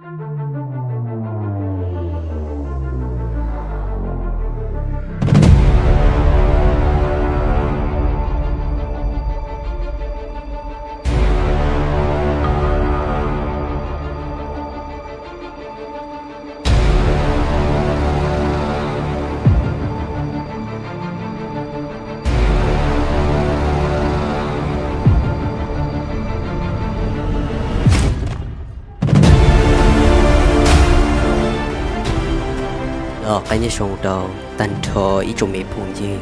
Los qab nyob zoo rau tag nrho ib tsoom me phooj ywg,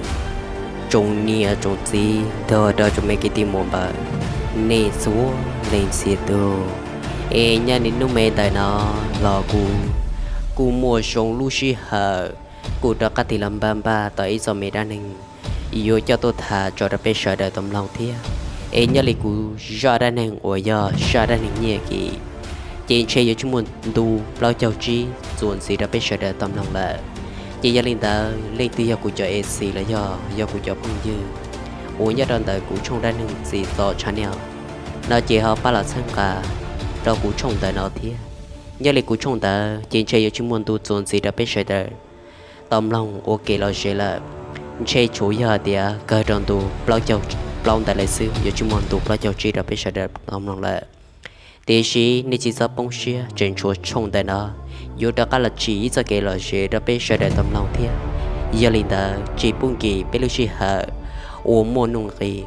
tsoom niam tsoom txiv, nrog rau tsoom me kwv tij muam npawg, nej txhua leej txhia tus. Es nyob li hnub me ntawm no los kuv kuj muaj zoo lub sij hawm kuj rov qab tig los npaj npaj tau ib txoj me dab neeg yuav coj tuaj tham tso rau peb sawv daws tau mloog thiab. Es nyob li kuv zaj dab neeg uas yog zaj dab neeg Nyiaj Kim, ces ntshe yuav tsis muaj ntu plaub caug tsib txuas ntxiv rau peb sawv daws tau mloog lawm. Ces yog li ntawd leej twg yog kuv cov A C los yog yog kuv cov phooj ywg uas nyob rau ntawm kuv tshooj dab neeg Txiv Txos Channel no ces ho pab los txhawb nqa rau kuv tshooj ntawm no thiab. Nyob li kuv tshooj ntawd ces ntshe yuav tsis muaj ntu txuas ntxiv rau peb sawv daws tau mloog ua kev lom zem lawm. Ntshe tshuav yog hais tias kawg rau ntu plaub caug plaub ntawd lawm xwb, yuav tsis muaj ntu plaub caug tsib rau peb sawv daws tau mloog lawm. Tiam sis nej tsis txhob poob siab, tseem tshuav tshooj ntawm no yuav rov qab los tsim ib txoj kev lom zem rau peb sawv daws tau mloog thiab. Yog li ntawd tsis pub nkim peb lub sij hawm uas muaj nuj nqis,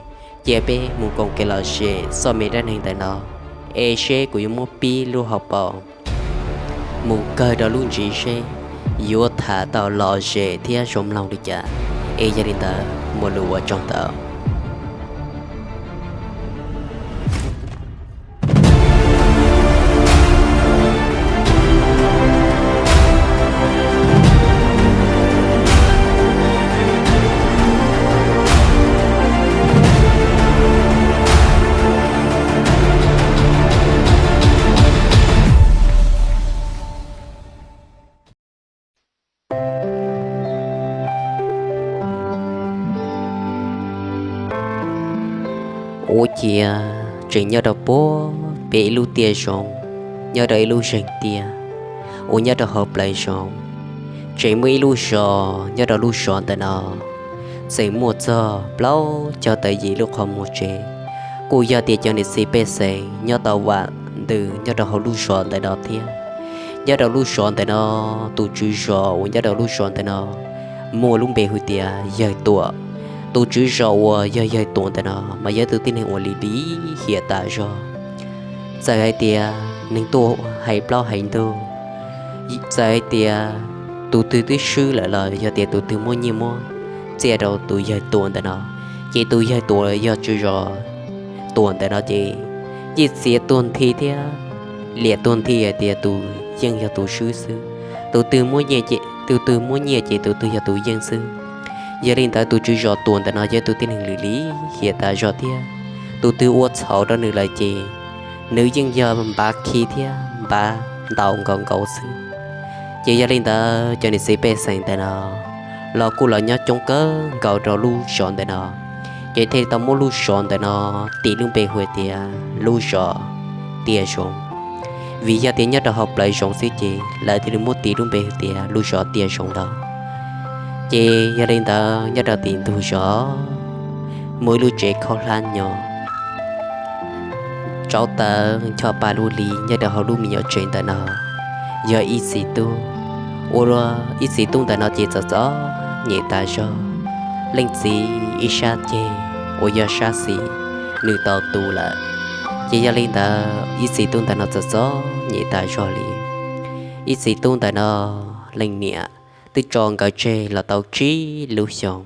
cia peb mus koom kev lom zem txoj me dab neeg ntawm no, es seb kuv yuav muab pib lub hauv paus mus kawg rau lub ntsis seb yuav tham tau lom zem thiab zoo mloog li cas. Es yog li ntawd muaj lus ua tsaug ntau. Ua ciav tseem nyob rau puag pem ib lub tiaj zoov, nyob rau ib lub zeeg tiaj uas nyob rau hauv plawv zoov, tseem muaj ib lub zos. Nyob rau lub zos ntawm no tseem muaj txog plaub caug tawm yim lub qhov muag tsev, kuj yog tias cov niam txiv pej xeem nyob tau vam ntws nyob rau hauv lub zos ntawm no thiab. Nyob rau lub zos ntawm no, tus tswv zos uas nyob rau lub zos ntawm no muaj lub npe hu tias Yawg Tuam. Tus tswv zos uas yog Yawg Tuam ntawm no mas yog tus tib neeg uas lim lim hiam tas zog. Txawm hais tias neeg tuaj hais plaub hais ntug, txawm hais tias tus twg twb swb lawm los yog tias tus twg muab nyiaj muab txiaj rau tus Yawg Tuam ntawm no, ces tus Yawg Tuam yog tswv zos Tuam ntawm no ces yeej txiav tuag nthi thiab liam tuag nthi hais tias tus yeej yog tus swb xwb. Tus twg muab nyiaj ces tus twg yog tus yeej xwb. Yog li ntawd tus tswv zos Tuam ntawm no yog tus tib neeg lim lim hiam tas zog thiab. Tus twg ua txhaum rau nws lawm ces nws yeej yog npav khi thiab npav ntaus nkaus nkaus xwb. Ces yog li ntawd cov niam txiv pej xeem ntawm no los kuj los nyob coob kawg nkaus rau lub zos ntawm no, ces thiaj li tau muab lub zos ntawm no tis lub npe hu tias lub zos Tiaj Zoov. Vim yog tias nyob rau hauv plawv zoov xwb ces lawv thiaj li muab tis lub npe hu tias lub zos Tiaj Zoov ntawd. Ces yog li ntawd nyob rau tim ntug zos muaj ib lub tsev khaub hlab nyo tsauv taws ncho pa lub li. Nyob rau hauv lub me nyuam tsev ntawm no yog ib txiv tub, ua ib txiv tub ntawm no ces txom txom nyem tas zog. Leej txiv ib sab ceg uas yog sab xis nws tau tu lawm, ces yog li ntawd ib txiv tub ntawm no txom txom nyem tas zog li. Ib txiv tub ntawm no leej niam twb tso nkawd tseg los tau tsib lub xyoos.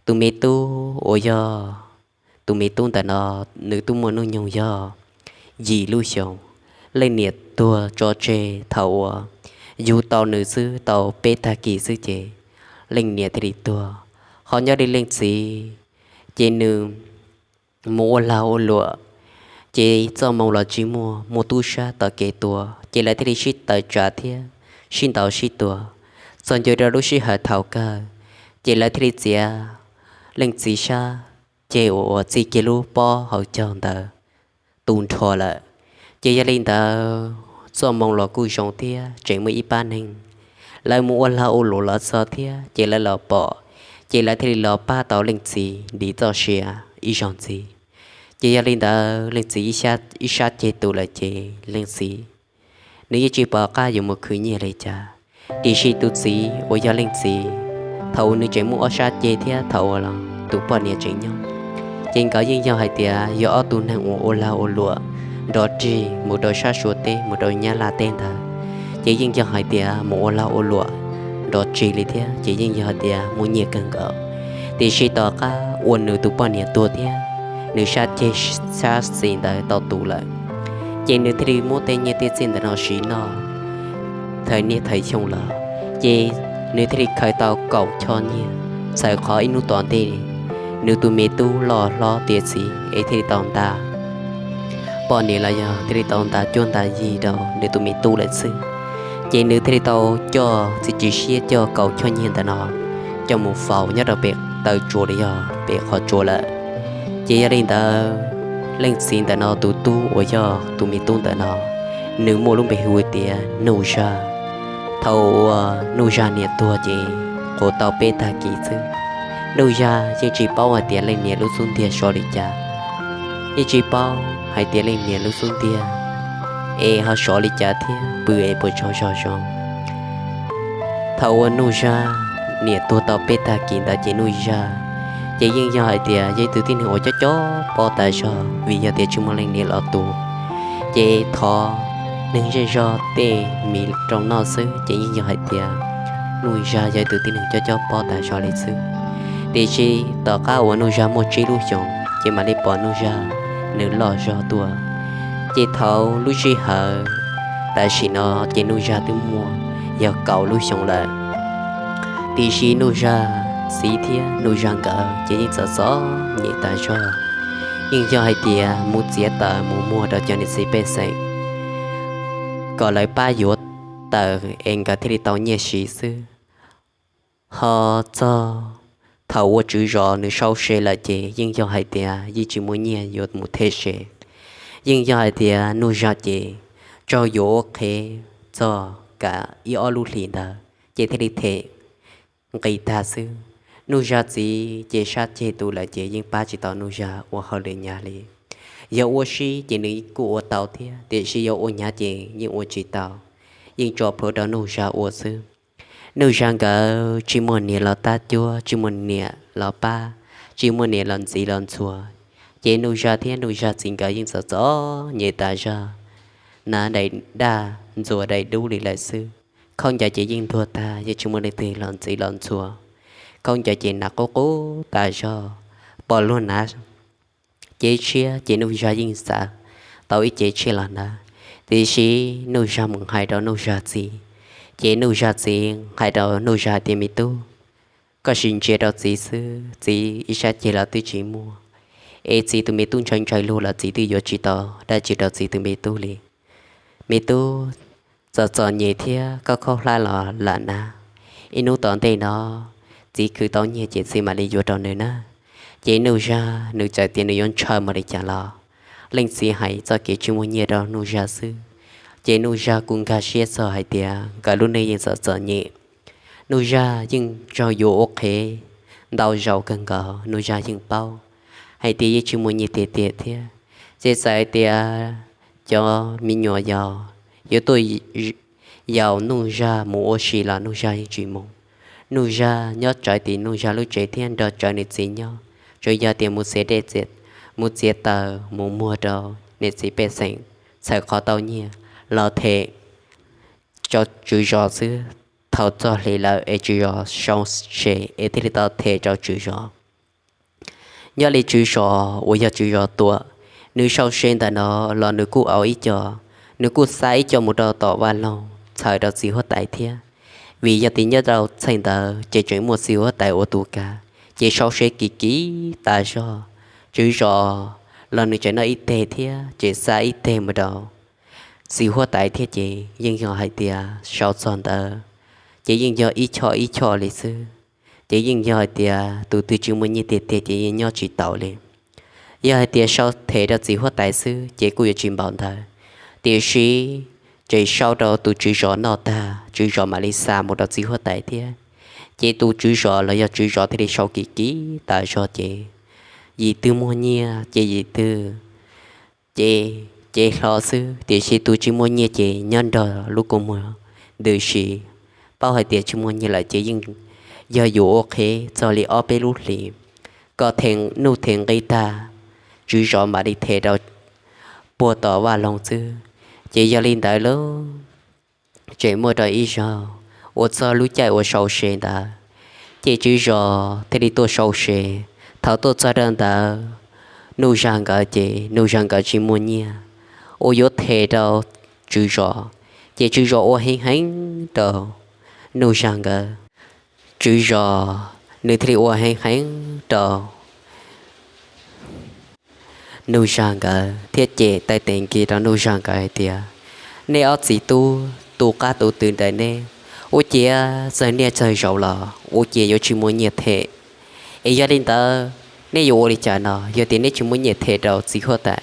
Tus me tub uas yog tus me tub ntawm no nws twb muaj hnub nyoog yog yim lub xyoos. Leej niam tuag tso tseg thaum uas yug tau nws xwb tau peb tag kis xwb ces leej niam thiaj li tuag. Ho nyob li leej txiv ces nws mus ua lag ua luam, ces txoj hmoo los tsis muaj, muaj tub sab tom kev tua, ces lawv thiaj li sib tawm tsam thiab sib ntaus sib tua. Txog ntua rau lub sij hawm thaum kawg, ces lawv thiaj li txiav leej txiv sab ceg uas txij kiag lub pob hauv caug ntawd tu nrho lawm. Ces yog li ntawd txoj moo los kuj zoo thiab tseem muaj ib pab neeg, lawv mus ua lag ua luam los txog thiab ces lawv los pom, ces lawv thiaj li los pab tau leej txiv dim txoj sia ib zaug ntxiv. Ces yog li ntawd leej txiv ib sab ceg tu lawm ces leej txiv nws yeej tsis pom qab yuav mus khwv nyiaj li cas. Tiam sis tus txiv uas yog leej txiv, thaum uas nws tseem muaj ob sab ceg thiab thaum uas tus poj niam tseem nyob, ces nkawd yeej yog hais tias yog ob tug neeg uas ua lag ua luam nrov rig mus rau sab Suav teb mus rau Nyab Laj teb ntawd, ces yeej yog hais tias mus ua lag ua luam nrov rig li thiab ces yeej yog hais tias muaj nyiaj kawg nkaus. Tiam sis tom qab uas nws tus poj niam tuag thiab nws sab ceg sab xis ntawd tau tu lawm, ces nws thiaj li muab tej nyiaj tej txiaj ntawm no siv noj thawm niaj thawm xyoo los, ces nws thiaj li khaws tau kaum choj nyiaj, txhawm qhov ib hnub tom ntej nws tus me tub loj hlob tiav txiv es thiaj li tau nta poj niam los yog thiaj li tau nta cuab nta yig rau nws tus me tub lawm xwb. Ces nws thiaj li tau coj txiav txim siab coj kaum choj nyiaj ntawm no coj mus faus nyob rau pem taw tsua los yog pem qhov tsua lawm. Ces yog li ntawd, leej txiv ntawm no tus tub uas yog tus me tub ntawm no, nws muaj lub npe hu tias Nuj Zaj. Thaum uas Nuj Zaj niam tuag ces qhuav tau peb tag kis xwb. Nuj Zaj yeej tsis paub hais tias leej niam lub xub ntiag sov li cas, yeej tsis paub hais tias leej niam lub xub ntiag es ho sov li cas thiab pw es puas tsaug zog zoo. Thaum uas Nuj Zaj niam tuag tau peb tag kis ntawd ces Nuj Zaj ces yeej yog hais tias yog ib tug tib neeg uas cob cob pob tas zog vim yog tias tsis muaj leej niam los tu, ces thov neeg zej zog tej mis rau noj xwb ces yeej yog hais tias Nuj Zaj yog ib tug tib neeg cob cob pob tas zog li xwb. Tiam sis tom qab uas Nuj Zaj muaj tsib lub xyoos ces mam li pom Nuj Zaj nws loj zog tuaj. Ces thaum lub sij hawm tam sim no ces Nuj Zaj twb muaj yog kaum lub xyoos lawm. Tiam sis Nuj Zaj txiv thiab Nuj Zaj nkawd ces yeej txom txom nyem tas zog, yeej yog hais tias mus txiav taws mus muag rau cov niam txiv pej xeem kom lawv pab yuav taws es nkawd thiaj li tau nyiaj siv xwb. Ho txog thaum uas tswv zos nws sau se lawm ces yeej yog hais tias yeej tsis muaj nyiaj yuav mus them se. Yeej yog hais tias Nuj Zaj ces tsaug yuav ua qhev txog kav ib ob lub hlis ntawd ces thiaj li them nqis tag xwb. Nuj Zaj txiv ces sab ceg tu lawm ces yeej pab tsis tau Nuj Zaj ua hauj lwm hnyav li. Yog ua si ces nws kuj ua tau thiab, tiam sis yog ua hnyav ces yeej ua tsis tau, yeej tso plhuav rau Nuj Zaj ua xwb. Nuj Zaj nkawd tsis muaj niam los tab cuab, tsis muaj niam los pab, tsis muaj niam los ntxiv los ntxhua, ces Nuj Zaj thiab Nuj Zaj txiv nkawd yeej txom txom nyem tas zog. Hnav daim daj ntxuav daim dub li lawm xwb. Khaub ncaws ces yeej ntuag tag, yeej tsis muaj leej twg los ntxiv los ntxhua. Khaub ncaws ces hnav qub qub tas zog, pom luag hnav cev tshiab ces Nuj Zaj yeej xav tau ib cev tshiab los hnav. Tiam sis Nuj Zaj mus hais rau Nuj Zaj txiv, ces Nuj Zaj txiv hais rau Nuj Zaj tias, Me tub, koj sim ntsia rau txiv xwb, txiv ib sab ceg los twb tsis muaj, es txiv tus me tub ntshai ntshai lug los txiv twb yuav tsis tau dab tsi rau txiv tus me tub li. Me tub, txom txom nyem thiab koj khaub hlab los lam hnav, ib hnub tom ntej no txiv khwv tau nyiaj ces txiv mam li yuav rau nws na. Ces Nuj Zaj nws txawm tias nws yuav ntshaw mus li cas los leej txiv hais txoj kev tsis muaj nyiaj rau Nuj Zaj xwb, ces Nuj Zaj kuj nkag siab txog hais tias nkawd lub neej yeej txom txom nyem. Nuj Zaj yeej tsaug yuav ua qhev ntau zaus kawg nkaus, Nuj Zaj yeej paub hais tias yeej tsis muaj nyiaj tiag tiag thiab, ces txawm hais tias cov me nyuam yaus yuav tuaj yaum Nuj Zaj mus ua si los Nuj Zaj yeej tsis mus. Nuj Zaj nyob tsawv tim Nuj Zaj lub tsev thiab nrog tsawv nws txiv nyob, tsuas yog tias mus txiav dej, mus txiav taws mus muag rau niam txiv pej xeem, txhawm qhov tau nyiaj los them rau tswv zos xwb. Thaum txog hlis lawm es tswv zos sau se es thiaj li tau them rau tswv zos. Nyob li tswv zos uas yog tswv zos Tuam, nws sau se ntawm no los nws kuj au ib co, nws kuj xa ib co mus rau tom vaj loog txhawm rau txiv huab tais thiab, vim yog tias nyob rau txheej ntawd ces tseem muaj txiv huab tais ua tus kav, ces sau se kim kim tas zog. Tswv zos los nws tseem noj ib teg thiab ces xa ib teg mus rau txiv huab tais thiab, ces yeej yog hais tias sau txog ntawd ces yeej yog ib choj ib choj li xwb. Ces yeej yog hais tias tus twg tsis muaj nyiaj tiag tiag ces yeej nyob tsis taus li. Yog hais tias sau them rau txiv huab tais xwb ces kuj yuav tsis npaum ntawd, tiam sis tseem sau rau tus tswv zos noj tag, tswv zos mam li xa mus rau txiv huab tais thiab. Ces tus tswv zos los yog tswv zos thiaj li sau kiv kiv tas zog ces yim twg muaj nyiaj ces yim twg ces cev hlo xwb, tiam sis tus tsis muaj nyiaj ces nyob nrog lub kua muag ntws si. Paub hais tias tsis muaj nyiaj lawm ces yeej yog yuav ua qhev txog li ob peb lub hlis, kom them nuj them nqi tag, tswv zos mam li them rau puag tom vaj loog xwb. Ces yog li ntawd lawm, tseem muaj rau ib zaug uas txog lub caij uas sau se ntawd, ces tswv zos thiaj li tuaj sau se. Thaum tuaj txog rau ntawd, Nuj Zag nkawd ces Nuj Zag nkawd tsis muaj nyiaj uas yuav them rau tswv zos, ces tswv zos ua heev heev rau Nuj Zag nkawd. Tswv zos nws thiaj li ua heev heev rau Nuj Zag nkawd thiab cem taw tes nkis rau Nuj Zag nkawd hais tias, nej ob txiv tub tu qab tu tw ntawm nej, ua ciav txog niaj txog zaus los ua ciav yuav tsis muaj nyiaj them. Es yog li ntawd, nej yuav ua li cas no? Yog tias nej tsis muaj nyiaj them rau txiv huab tais.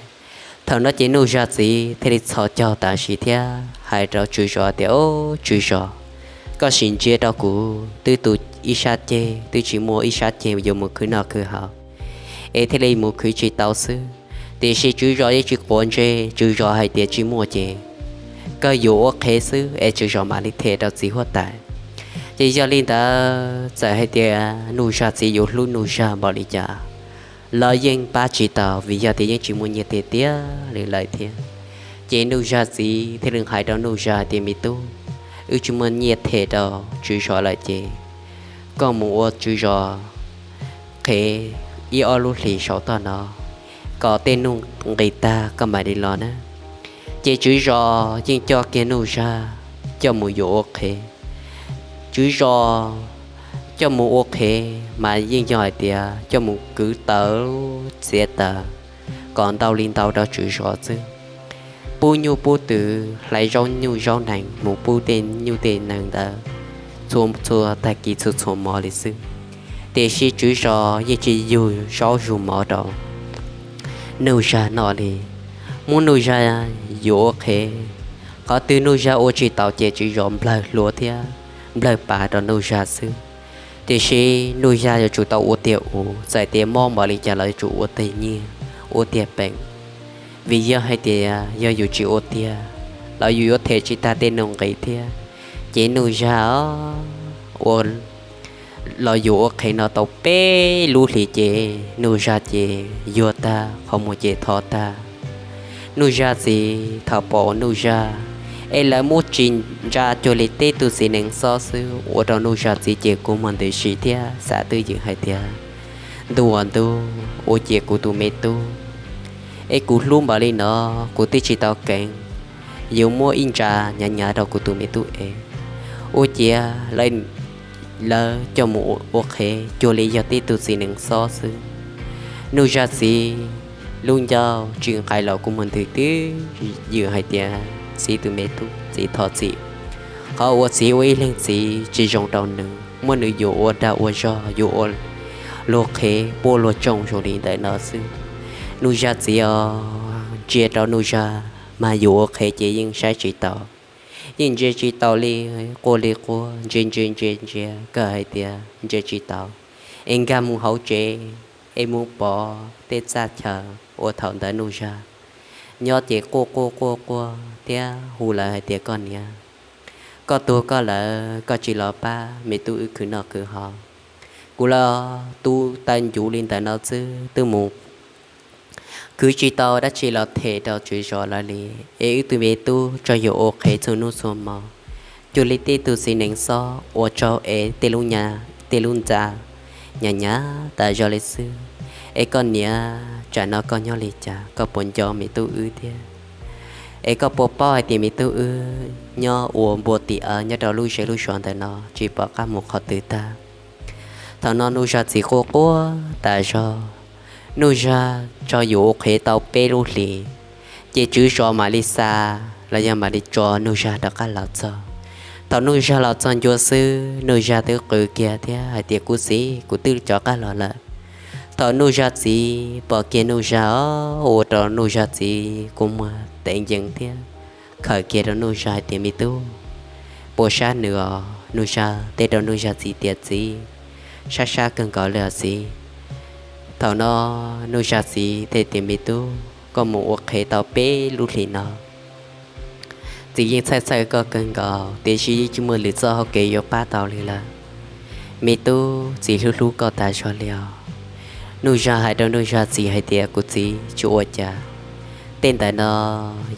Thaum no ces Nuj Zag txiv thiaj li txhos caug tam sim thiab hais rau tswv zos tias, Au, tswv zos, koj sim ntsia rau kuv, twb tu ib sab ceg twb tsis muaj ib sab ceg yuav mus khwv noj khwv haus, es thiaj li mus khwv tsis tau xwb. Tiam sis tswv zos yeej tsis quav ntsej, tswv zos hais tias tsis muaj ces kawg yuav ua qhev xwb es tswv zos mam li them rau txiv huab tais. Ces yog li ntawd, txawm hais tias Nuj Zag txiv yuav hlub Nuj Zag npaum li cas los yeej pab tsis tau, vim yog tias yeej tsis muaj nyiaj them tiag li lawm thiab. Ces Nuj Zag txiv thiaj li hais rau Nuj Zag tias, Me tub, wb tsis muaj nyiaj them rau tswv zos lawm ces koj mus ua tswv zos qhev ib ob lub hlis saum toj no, kom tej nuj nqis tag koj mam li los na. Ces tswv zos yeej coj kiag Nuj Zag coj mus yuav ua qhev. Tswv zos coj mus ua qhev mas yeej yog hais tias coj mus kwv taws txiav taws kom ntau li ntau rau tswv zos xwb. Pub nyuj pub twm, hlais zaub nyuj zaub nees mus pub tej nyuj tej nees ntawd txhua txhua tag kis txhua txhua hmo li xwb. Tiam sis tswv zos yeej tsis yug zaub yug mov rau Nuj Zag noj li, muab Nuj Zag yuav ua qhev. Qhov twg Nuj Zag ua tsis tau ces tswv zos nplawg hlua thiab nplawg pav rau Nuj Zag xwb. Tiam sis Nuj Zag yuav tsum tau ua tiag ua, txawm tias mob npaum li cas los yuav tsum ua teg nyiaj, ua tiag peem. Vim yog hais tias yog yus tsis ua tiag los yus yuav them tsis tag tej nuj nqis thiab. Ces Nuj Zag ua los yus ua qhev no tau peb lub hlis ces Nuj Zag ces yuag tag, qhov muag ces thov tag. Nuj Zag txiv thaum pom Nuj Zag es lawv muab tsis ntsa cuag li tej tug txiv nees xob xwb, ua rau Nuj Zag txiv ces kua muag ntws si thiab xav twj ywm hais tias, Ntuj aw ntuj, ua ciav kuv tus me tub es kuv hlub npaum li no, kuv twb tsis tau keev, yuav muab ib ntsa hnyav hnyav rau kuv tus me tub es ua ciav lawv coj mus ua qhev cuag li yog tej tug txiv nees xob xwb. Nuj Zag txiv lub ncauj tsis nqaij los kua muag ntws twj ywm hais tias, Txiv tus me tub, txiv thov txim. Qhov uas txiv ua ib leeg txiv tsis zoo rau nws, muab nws yuam ua dag ua zog, yuam ua luag qhev puab luag tsoom zoo li ntawm no xwb. Nuj Zag txiv os, ntsia rau Nuj Zag mas yus ua qhev ces yeej saib tsis taus, yeej ntsia tsis taus li, quaj li quaj, ntsia ntsia ntsia ntsia kawg hais tias ntsia tsis taus, es nkag mus hauv tsev, es mus pov tej txaj chaw uas thaum ntawd Nuj Zag nyob ces quaj quaj quaj quaj thiab hu lawv hais tias, Koj niam, koj tuag koj lawm, koj tsis los pab me tub wb khwv noj khwv haus. Kuv los tu taw ncuv li ntawm no xwb twb mus khwv tsis tau dab tsi los them rau tswv zos lawv li, es wb tus me tub tsuas yog ua qhev txhua hnub txhua hmo cuag li tej tug txiv nees xob uas tsaug es tej lub hnyav tej lub ntxa hnyav hnyav tas zog li xwb. Es koj niam, tsam no koj nyob li cas, koj puas nco me tub wb thiab? Es koj puas paub hais tias me tub wb nyob ua npua tim aw nyob rau lub zej lub zos ntawm no tsis pom qab mus qhov twg tag? Thaum no Nuj Zag txiv quaj quaj tas zog. Nuj Zag tsuas yog ua qhev tau peb lub hlis, ces tswv zos mam li xa los yog mam li tso Nuj Zag rov qab los txog. Thaum Nuj Zag los txog ncua xwb, Nuj Zag twb qw kiag thiab hais tias, Kuv txiv, kuv twb rov qab los lawm. Thaum Nuj Zag txiv pom kiag Nuj Zag os, ua rau Nuj Zag txiv kua muag tev ncees thiab khawm kiag rau Nuj Zag hais tias, Me tub, puas sab nws os? Nuj Zag teb rau Nuj Zag txiv tias, Txiv, sab sab kawg nkaus li os txiv. Thaum no Nuj Zag txiv thiaj tias, Me tub, koj mus ua qhev tau peb lub hlis no, txiv yeej txhawj txhawj koj kawg nkaus, tiam sis yeej tsis muaj lwm txoj hau kev yuav pab tau li lawm. Me tub, txiv hlub hlub koj tas zog li os. Nuj Zag hais rau Nuj Zag txiv hais tias, Kuv txiv, tsis ua cas, tej ntawd no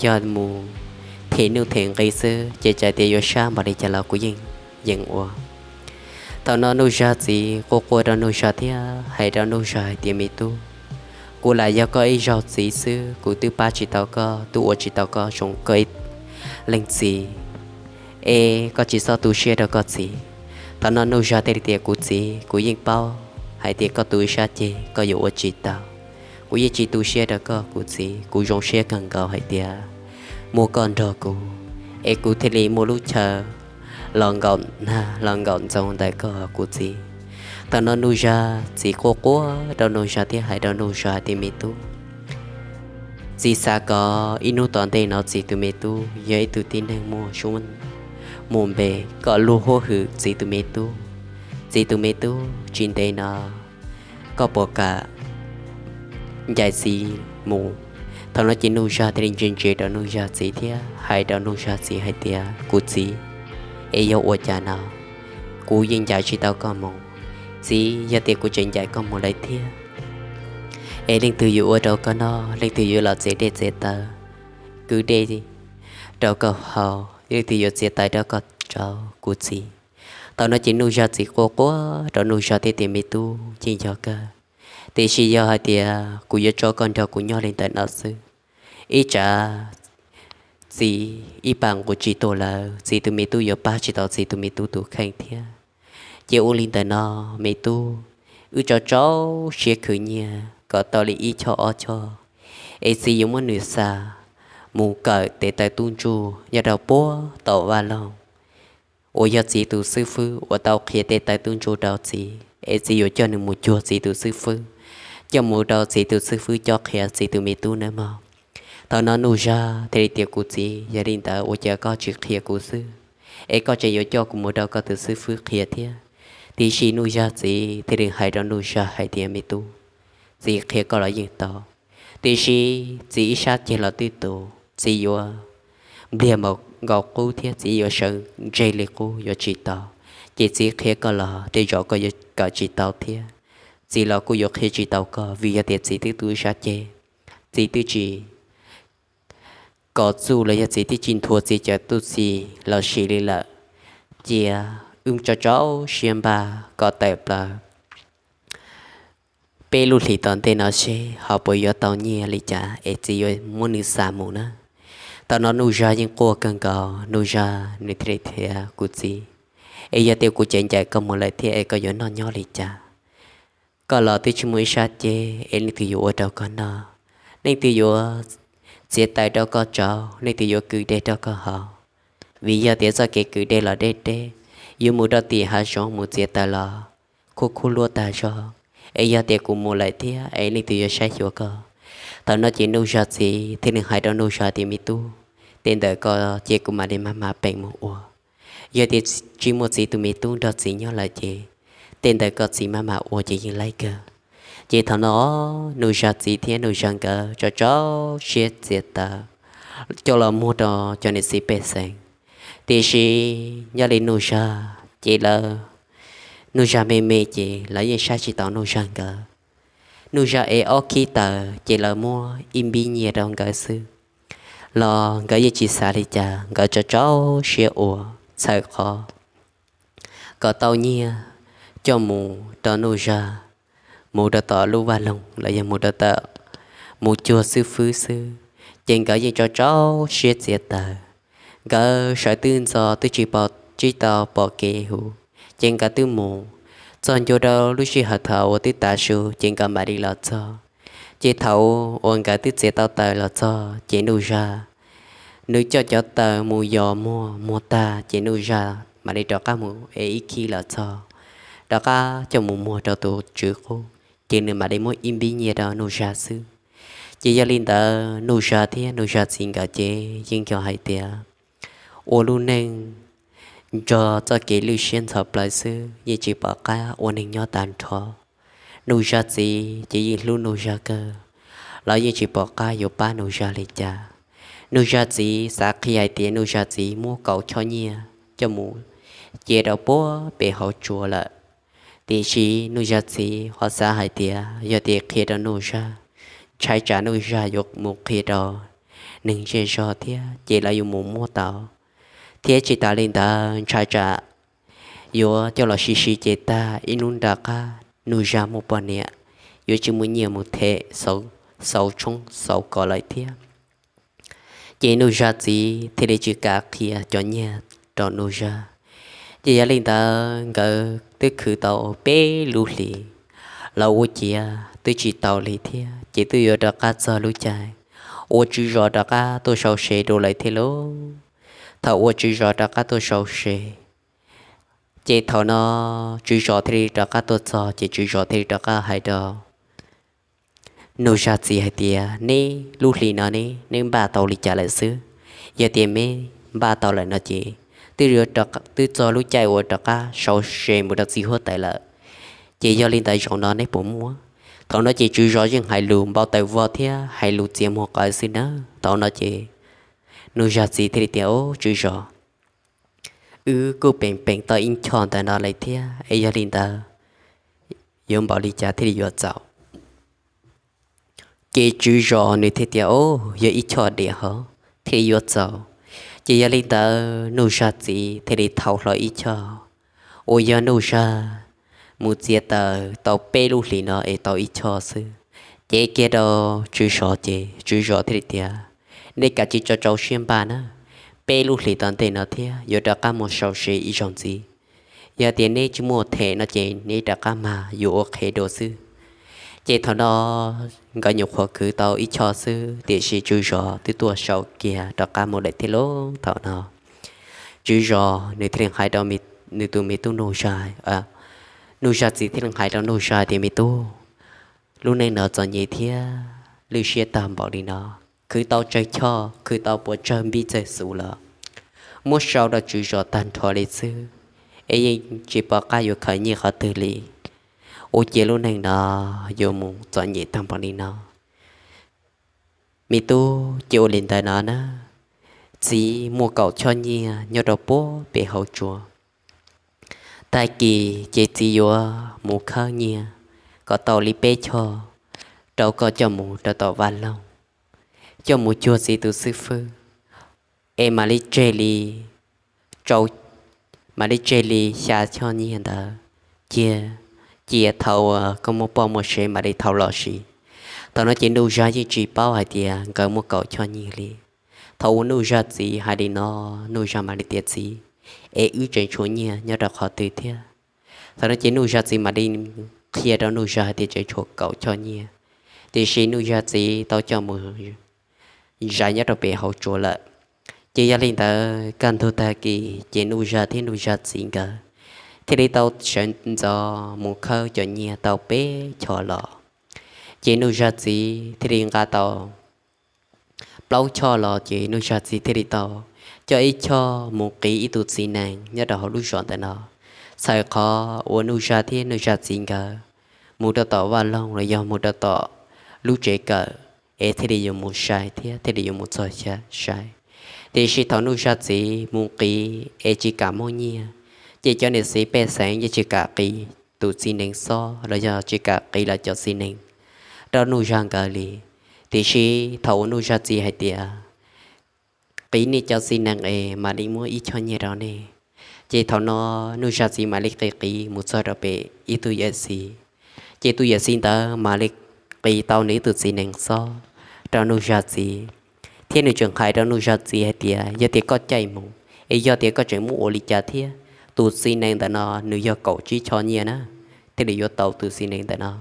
yog mus them nuj them nqi xwb, ces txawm tias yuav sab npaum li cas los kuv yeej yeem ua. Thaum no Nuj Zag txiv quaj quaj rau Nuj Zag thiab hais rau Nuj Zag hais tias, Me tub, kuv lam yog koj ib zaug txiv xwb, kuv twb pab tsis tau koj, twb ua tsis tau koj zoo koj ib leeg txiv, es koj tsis txhob tu siab rau koj txiv. Thaum no Nuj Zag thiaj li tias, Kuv txiv, kuv yeej paub hais tias koj tu ib sab ceg koj yuav ua tsis tau. Kuv yeej tsis tu siab rau koj kuv txiv, kuv zoo siab kawg nkaus hais tias muaj koj nrog kuv, es kuv thiaj li muaj lub chaw los nkaum nag los nkaum ntxoov ntawm koj kuv txiv. Thaum no Nuj Zag txiv quaj quaj rau Nuj Zag thiab hais rau Nuj Zag tias, Me tub, txiv xav kom ib hnub tom ntej no txiv tus me tub yog ib tug tib neeg muaj suab muaj npe, kom luag huab hwm txiv tus me tub. Txiv tus me tub, tsis ntev no koj puas kam ncaim txiv mus? Thaum no ces Nuj Zag thiaj li ntse ntse rau Nuj Zag txiv thiab hais rau Nuj Zag txiv hais tias, Kuv txiv, es yog ua cas no, kuv yeej ncaim tsis tau koj mus. Txiv, yog tias kuv tseem ncaim koj mus lawm thiab, es leej twg yuav ua rau koj noj, leej twg yuav los txiav dej txiav taws, kwv dej rau koj haus, leej twg yuav txiav taws rau koj tsau kuv txiv? Thaum no ces Nuj Zag txiv quaj quaj rau Nuj Zag thiab tias, Me tub, yeej yog kawg, tiam sis yog hais tias kuv yuav tso koj nrog kuv nyob li ntawm no xwb, ib tsam txiv ib pas nqus tsis tuag lawm, txiv tus me tub yuav pab tsis tau txiv tus me tub tus kheej thiab. Ces ua li ntawm no, me tub, wb tso tsau siab khwv nyiaj kom tau li ib choj ob choj, es txiv yuav muab nws xa mus kawm tes taw tub ntsuj nyob rau puag tom vaj loog uas yog txiv tus xib fwb uas tau qhia tes taw tub ntsuj rau txiv, es txiv yuav coj nws mus cuag txiv tus xib fwb, coj mus rau txiv tus xib fwb cob qhia txiv tus me tub nawb mog. Thaum no Nuj Zag thiaj li tias, Kuv txiv, yog li ntawd ua cas koj tsis qhia kuv xwb, es koj tseem yuav coj kuv mus rau koj tus xib fwb qhia thiab? Tiam sis Nuj Zag txiv thiaj li hais rau Nuj Zag hais tias, Me tub, txiv qhia koj los yeej tau, tiam sis txiv ib sab ceg los twb tus, txiv yuav npliag npaum nkaus qub thiab txiv yuav sawv ntseg li qub yuav tsis tau. Ces txiv qhia koj los tej zaum koj yuav kawm tsis tau thiab, txiv los kuj yuav qhia tsis tau koj, vim yog tias txiv twb tu ib sab ceg, txiv twb tsis kov txuj los yog txiv twb tsis nthuav txiv cov tub txib los sim li lawm. Cia wb tso tsau siab npaj kom tawm plaws peb lub hlis tom ntej no seb ho puas yuav tau nyiaj li cas es txiv yuav muab nws xa mus na. Thaum no Nuj Zag yeej quaj kawg nkaus, Nuj Zag nws thiaj li tias, Kuv txiv, es yog tias kuv tseem ncaim koj mus lawm thiab es koj yuav noj nyob li cas? Koj los twb tsis muaj ib sab ceg, es leej twg yuav ua rau koj noj? Leej twg yuav txiav taws rau koj tsau? Leej twg yuav kwv dej rau koj haus? Vim yog tias txoj kev kwv dej los deb deb, yuav mus rau tim hav zoov mus txiav taws los khuv khuv luab tag zog, es yog tias kuv mus lawm thiab es leej twg yuav saib xyuas koj? Thaum no ces Nuj Zag txiv thiaj li hais rau Nuj Zag tias, Me tub, tej ntawm ko ces kuv mam li maj mam peem mus ua. Yog tias tsis muaj txiv tus me tub nrog txiv nyob lawm ces tej ntawm ko txiv maj mam ua ces yeej laib kawg. Ces thaum no Nuj Zag txiv thiab Nuj Zag nkawd tso tsau siab txiav taws coj los muag rau cov niam txiv pej xeem. Tiam sis nyob li Nuj Zag ces lawv, Nuj Zag me me ces lawv yeej saib tsis taus Nuj Zag nkawd. Nuj Zag ev ob khib taws ces lawv muab ib npib nyiaj rau nkawd xwb los nkawd yeej tsis xav li cas, nkawd tso tsau siab ua txhawm qhov kom tau nyiaj coj mus rau Nuj Zag, mus rau tom lub vaj loog los yog mus rau tom, mus cuag xib fwb xwb. Ces nkawd yeej tso tsau siab txiav taws, nkawd sawv twb ntxov twb tsis pom, tsis tau pom kev hu, ces nkawd twb mus txog ncua rau lub sij hawm thaum uas twb tav su ces nkawd mam li los txog. Ces thaum uas nkawd twb txiav tau taws los txog ces Nuj Zag nws coj cov taws mus yos muag, muag tag ces Nuj Zag mam li rov qab mus ev ib khib los txog, rov qab coj mus muag rau tus tswv qub, ces nws mam li muab ib npib nyiaj rau Nuj Zag xwb. Ces yog li ntawd Nuj Zag thiab Nuj Zag txiv nkawd ces yeej yog hais tias ua lub neej nrog txoj kev lwj siab ntxhov plawv xwb, yeej tsis pom qab ua neeg nyob tag nrho. Nuj Zag txiv ces yeej hlub Nuj Zag kawg, los yeej tsis pom qab yuav pab Nuj Zag li cas. Nuj Zag txiv xav qhia hais tias Nuj Zag txiv muab kaum choj nyiaj coj mus cia rau puag pem hauv tsua lawm. Tiam sis Nuj Zag txiv ho xav hais tias yog tias qhia rau Nuj Zag, ntshai tsam Nuj Zag yuav mus qhia rau neeg zej zog thiab ces lawv yuav mus muab tau. Thiab tsis tas li ntawd ntshai tsam yuav coj los siv siv ces tag ib hnub rov qab Nuj Zag muaj poj niam, yuav tsis muaj nyiaj mus them xauv tshoob xauv kos lawm thiab. Ces Nuj Zag txiv thiaj li tsis kam qhia cov nyiaj rau Nuj Zag. Ces yog li ntawd nkawd twb khwv tau peb lub hlis los ua ciav twb tsis tau li thiab, ces twb yuav rov qab txog lub caij uas tswv zos rov qab tuaj sau se dua lawm thiab lauj. Thaum uas tswv zos rov qab tuaj sau se, ces thaum no tswv zos thiaj li rov qab tuaj txog, ces tswv zos thiaj li rov qab hais rau Nuj Zag txiv hais tias, neb lub hlis no ne neb npaj tau li cas lawm xwb? Yog tias neb npaj tau lawm no ces twb, twb txog lub caij uas rov qab sau se mus rau txiv huab tais lawm. Ces yog li ntawd zaum no neb puas muaj? Thaum no ces tswv zos yeej hais lus npau taws vog thiab hais lus txias muag qawv xwb na. Thaum no ces Nuj Zag txiv thiaj li tias, ub tswv zos, wb kuj peem peem tau ib choj ntawm no lawm thiab es yog li ntawd yuav npaum li cas thiaj li yuav txaus? Ces tswv zos nws thiaj tias, o, yog ib choj diam hov thiaj li yuav txaus. Ces yog li ntawd Nuj Zag txiv thiaj li thau hlo ib choj uas yog Nuj Zag mus txiav taws tau peb lub hlis no es tau ib choj xwb. Ces kiag rau tswv zos ces tswv zos thiaj li tias, nej kav tsij tso tsau siab npaj na, peb lub hlis tom ntej no thiab yuav rov qab mus sau se ib zaug ntxiv. Yog tias neb tsis muaj them no ces neb rov qab mag yuav ua qhev dua xwb. Ces thaum no nkawd nyuam qhuav khwv tau ib choj xwb tiam sis tswv zos twb tuaj sau kiag rov qab mus lawm thiab lauj. Thaum no tswv zos nws thiaj li hais rau nws tus me tub Nuj Zag, Nuj Zag txiv thiaj li hais rau Nuj Zag tias, me tub, lub neej no txom nyem thiab lwj siab tag npaum li no, khwv tau tsawg choj khwv tau puas tsawg npib tsawg xu los muab sau rau tswv zos tag nrho li xwb, es yeej tsis pom qab yuav khaws nyiaj qhov twg li. Ua ciav lub neej no yuav mus txom nyem tag npaum li no. Me tub, cia ua li ntawd no na, txiv muaj kaum choj nyiaj nyob rau puag pem hauv tsua. Tag kis ces txiv yuav mus khawb nyiaj kom tau li peb choj rau koj coj mus rau tom vaj loog, coj mus cuag txiv tus xib fwb, es mam li tseg li, tsau, mam li tseg li xya choj nyiaj ntawd cia, cia thaum uas koj muaj poj muaj sev mam li thau los siv. Thaum no ces Nuj Zag yeej tsis paub hais tias nkawd muaj kaum choj nyiaj li. Thaum uas Nuj Zag txiv hais li no, Nuj Zag mam li tias, txiv, es wb tseem tshuav nyiaj nyob rau qhov twg thiab? Thaum no ces Nuj Zag txiv mam li qhia rau Nuj Zag hais tias tseem tshuav kaum choj nyiaj, tiam sis Nuj Zag txiv tau coj mus zais nyob rau pem hauv tsua lawm. Ces yog li ntawd kaj ntug tag kis ces Nuj Zag thiab Nuj Zag txiv nkawd thiaj li tau sawv ntxov mus khawb cov nyiaj tau peb choj los. Ces Nuj Zag txiv thiaj li nqa tau plaub choj los ces Nuj Zag txiv thiaj li tau coj ib choj mus qiv ib tug txiv nees nyob rau hauv lub zos ntawm no. Txhawm qhov uas Nuj Zag thiab Nuj Zag txiv nkawd mus rau tom vaj loog los yog mus rau tom lub tsev kawm es thiaj li yuav mus sai thiab thiaj li yuav mus txog sai. Tiam sis thaum Nuj Zag txiv mus qiv es tsis kam muab nyiaj, ces cov niam txiv pej xeem yeej tsis kam qiv tus txiv nees xob los yog tsis kam qiv lawv cov txiv nees rau Nuj Zag nkawd li. Tiam sis thaum uas Nuj Zag txiv hais tias qiv nej cov txiv nees es mam li muab ib choj nyiaj rau nej, ces thaum no Nuj Zag txiv mam li qiv qiv mus txog rau pem ib tug yawm txiv. Ces tus yawm txiv ntawd mam li qiv tau nws ib tug txiv nees xob rau Nuj Zag txiv, thiab nws tseem hais rau Nuj Zag txiv hais tias yog tias koj caij mus, es yog tias koj tseem muab ua li cas thiab, tus txiv nees ntawm no nws yog kaum tsib choj nyiaj na, thiaj li yuav tau tus txiv nees ntawm no.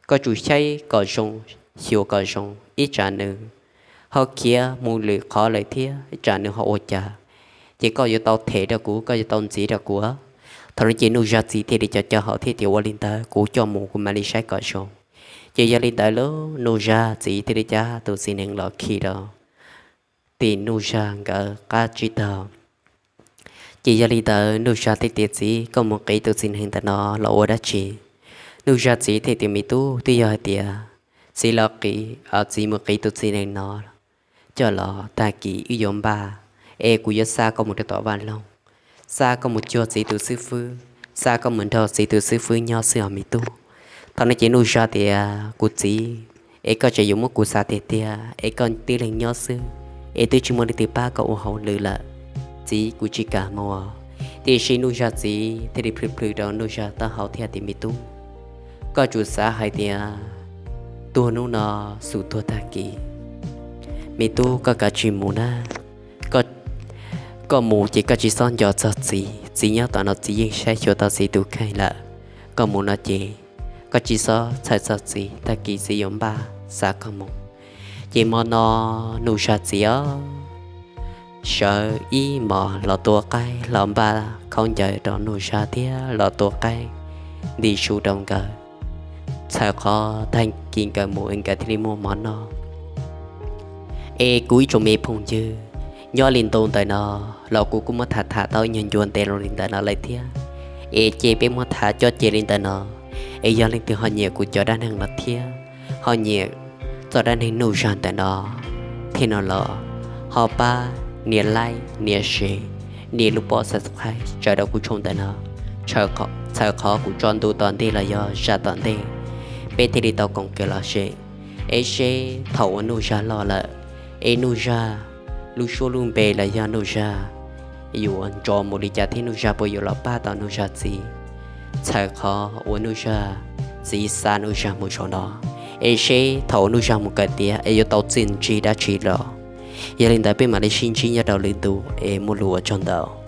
Koj tsum saib kom zoo, xyuas kom zoo, ib tsam nws ho khiav mus lwm qhov lawm thiab ib tsam nws ho ua cas, ces koj yuav tau them rau kuv, koj yuav tau ntxiv rau kuv. Thaum no ces Nuj Zag txiv thiaj li co co hauv thiab tias ua li ntawd kuv coj mus kuv mam li saib kom zoo. Ces yog li ntawd lauj, Nuj Zag txiv thiaj li cab tus txiv nees los khi rau tim Nuj Zag nkawd qab tsib taug. Ces yog li ntawd Nuj Zag thiaj tias, Txiv, koj mus qiv tus txiv nees ntawm no los ua dab tsi? Nuj Zag txiv thiaj tias, Me tub, twb yog hais tias txiv los qiv, txiv mus qiv tus txiv nees no coj los tag kis wb yuav npaj, es kuv yuav xa koj mus rau tom vaj loog, xa koj mus cuag txiv tus xib fwb, xa koj mus nrog txiv tus xib fwb nyob xwb os me tub. Thaum no ces Nuj Zag tias, Kuv txiv, es koj tseem yuav muab kuv xa tiag tiag es koj tib leeg nyob xwb, es twb tsis muaj leej twg pab koj ua hauj lwm lawm, txiv kuv tsis kam mus. Tiam sis Nuj Zag txiv thiaj li plhws plhws rau Nuj Zag taub hau thiab tias, Me tub, koj tsum xav hais tias tuag hnub no xum tuag tag kis. Me tub, koj kav tsij mus na. Koj mus ces koj tsis txhob nco txog txiv, txiv nyob tom no txiv yeej saib xyuas tau txiv tus kheej lawm. Koj mus no ces koj tsis txhob txhawj txog txiv, tag kis txiv yuav npaj xa koj mus. Ces hmo no Nuj Zag txiv os, sawv ib hmos los tua qaib los npaj khaub ncaws rau Nuj Zag thiab los tua qaib nti su rau nkawd, txhawm qhov tag kis nkawd mus nkawd thiaj li muaj mov noj. Es kuv ib tsoom me phooj ywg, nyob li ntu ntawm no los kuv kuj muab tham tham tau ib nyuag ncua ntev li ntawm no lawm thiab. Es ces peb muab tham coj ces li ntawm no, es yog leej twg ho nyiam kuv cov dab neeg no thiab ho nyiam txoj dab neeg Nuj Zag ntawm no thiab no los ho pab nias like, nias share, nias lub pob subscribe tsaws rau kuv channel ntawm no, txhawm qhov kuv tso ntu tom ntej los yog zaj tom ntej, peb thiaj li tau koom kev los seb, es seb thaum uas Nuj Zag loj lawm, es Nuj Zag lub suab lub npe los yog Nuj Zag yuav nrov mus li cas thiab Nuj Zag puas yuav los pab tau Nuj Zag txiv, txhawm qhov uas Nuj Zag txiv xa Nuj Zag mus zaum no, es seb thaum uas Nuj Zag mus kawm tiav es yuav tau txiaj ntsig dab tsi los. Yog li ntawd peb mam li sib ntsib nyob rau lwm ntu, es muaj lus ua tsaug ntau.